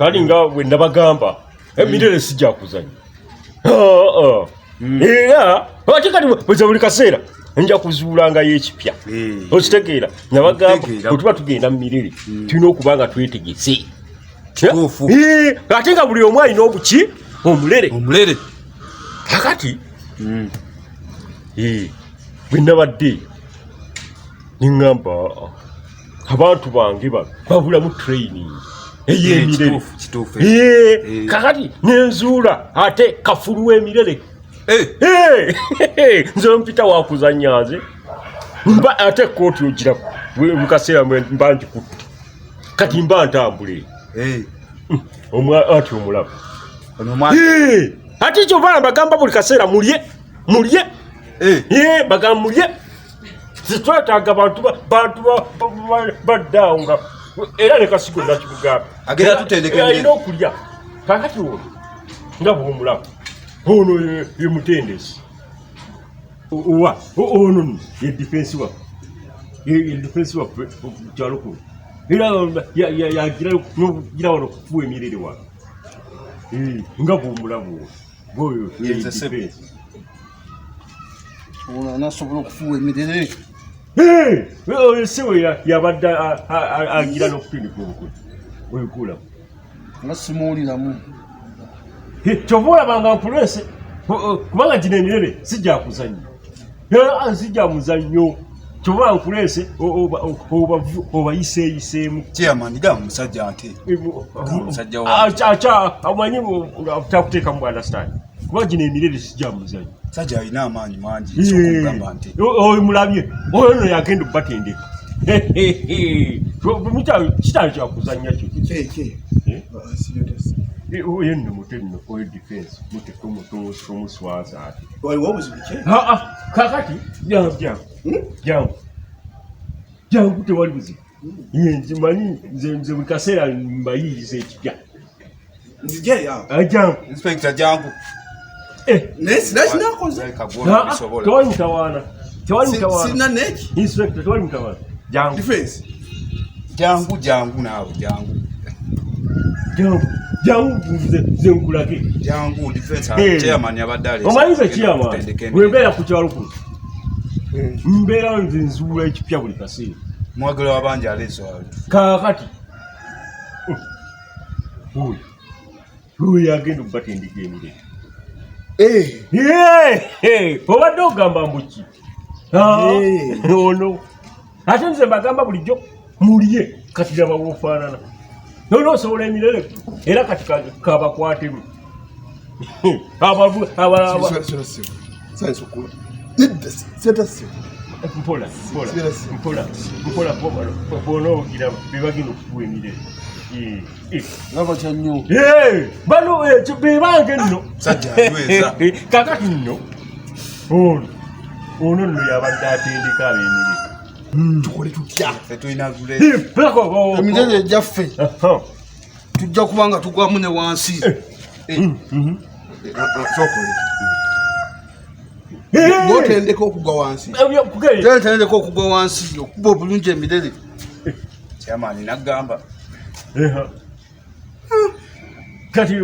Kali nga bwe nabagamba, emirere sijja kuzannya. Era ate kati bweza buli kaseera nja kuzuulangayo ekipya. Okitegeera? Nabagamba bwe tuba tugenda mu mirere, tulina okuba nga twetegese. Ate nga buli omu alina obuki omulere. Omulere. Kakati bwe nabadde niŋŋamba abantu bange bano babulamu training ey'emirere. Kakati nenzuula ate kafulu w'emirere. Nze mpita wakuzannya nze mba ate kooti ogira mukaseera mba ngikutte, kati mba ntambula ati omulaba ate kyova mbagamba buli kaseera mulye mulye, bagamba mulye, sitwetaaga bantu baddaawo nga era leka sigo nakimugamba alina okulya. Kakati ono nga bwomulaba ono ye mutendesi owa ono nno ye defense waffe, ye defense waffe ku kyalo kuno, era yagira nokugira wano okufuwa emirere wano nga bwomulaba ono bwoyo ye defense. Ono anasobola okufuwa emirere? Oyo siwe yabadde agira n'okutendeka obukozi oyo. Nga simuwuliramu. Kyova olabanga nkulese, kubanga gino emirere sijja kuzannya, sijja muzannyo. Kyova nkulese obayiseeyiseemu. Chairman, gamba musajja nti musajja. Amanyi takuteeka mu understand, kuba gino emirere sijja muzannyo. Musajja alina amaanyi mangi, okugamba nti Oyo mulabye, oyo nno yagenda okubatendeka. Kitali kyakuzannya kyo. Oyo nno mute nno, oyo defense mute, tomuswaza ate. Waliwo obuzibu ki? Kakati jangu, jangu, jangu, jangu, tewali buzibu. Nzimanyi nze buli kaseera mbayiiriza ekipya. Nzije awo? Jangu. Inspector, jangu. Naye sina kinakoze. Tewali mutawaana, tewali mutawaana. Sina neki. Inspector, tewali mutawaana, jangu. Defense. Jangu, jangu naawe, jangu. Jangu, jangu, nze nkulage. Jangu, defense. Chairman abadde aleese. Omanyi nze chairman bwe mbeera ku kyalo kuno, mbeera nze nzuula ekipya buli kaseera. Mwagala wabanja aleese. Kaakati oyo oyo agenda okubatendeka emirere. Obadde ogamba mbuki ono? Ate nze mbagamba bulijjo mulye. Kati laba wofaanana nona osobola emirere, era kati kabakwatemu. Abalaba mpola mpola mpola mpola, bona ogira bebagenda okukuwa emirere. Nga batya nnyo. Bano bebange nno. Kakati nno ono ono nno yabadde atendeka ab'emirere. Tukole tutya emirere egyaffe? Tujja kuba nga tugwamu ne wansi. Sokole. Gotendeka okugwa wansi? Tendeka okugwa wansi, okuba obulungi emirere. Chairman nagamba. Kati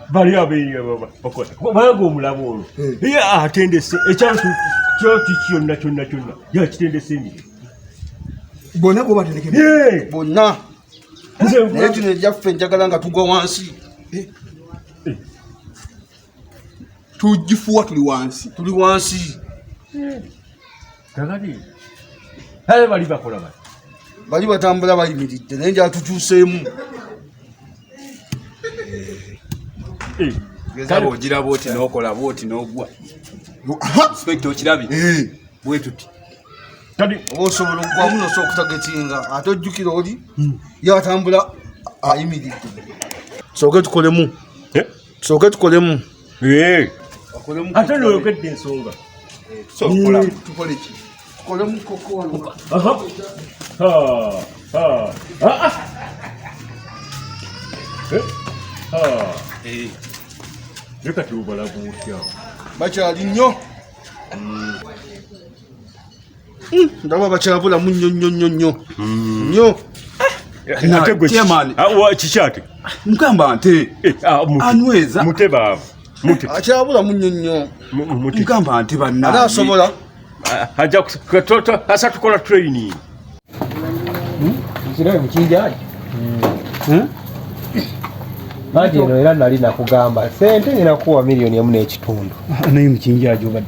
bali ababaga omulabo olwo ye atendese ekyalo kyo kyonna kyonna kyonna, yakitendese emirere. Bonna gobatendeka? Bonna, naye kino egyaffe njagala nga tugwa wansi. Tugifuwa tuli wansi? Tuli wansi. Kakati ale bali bakola bati. Bali batambula bayimiridde, naye njala tukyuseemu. Geza bw'ogira bwoti n'okola bwoti n'ogwa. Inspector, okirabye bwe tuti. Kati oba osobola okugwamu nosobola okutagetinga, ate ojjukira oli yatambula ayimiridde. Tusooke tukolemu, tusooke tukolemu. Ate noyogedde ensonga. Tukole ki? Tukolemu koko wano. Aha. Ha, ha. Ah, ah. Eh, ha. Naye kati obalaga otya? Bakyali nnyo. Ndaba bakyabulamu nnyo nnyo nnyo nnyo nnyo. Ate gwe Chairman. Kiki ate? Mugamba nte. Eh, Anyweza. Mute baaba. Mute. Akyabulamu nnyo nnyo. Mute. Mugamba nte bannange. Ate asobola. Ajja asa tukola training. Nkirabe mukinjaji. Anti eno era nali nakugamba sente ngenda kukuwa 1.5 million. Naye mukinjaji obadde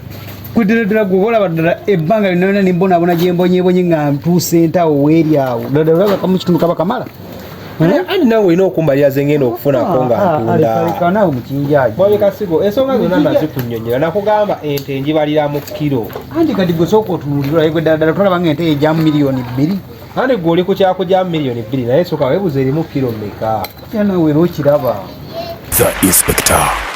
gwe ddala ddala gwe olaba ddala ebbanga lyonna lyonna nembonaabona gye mbonyebonye nga ntuuse entawo weeri awo ddala ddala kamu kitundu kaba kamala. Anti nawe olina okumbalira ze ngenda okufunako nga ntunda. Naawe mukinjaji. Mwami Kasigo, ensonga zonna nazikunnyonnyola, nakugamba ente njibalira mu kiro. Anti kati gwe sooka otunuulira olabe gwe ddala ddala tolaba nga ente ejjamu 2 million. Anti gwe oli ku kyakugyamu 2 million naye sooka weebuze erimu kiro mmeka. Era naawe era okiraba. The Inspector.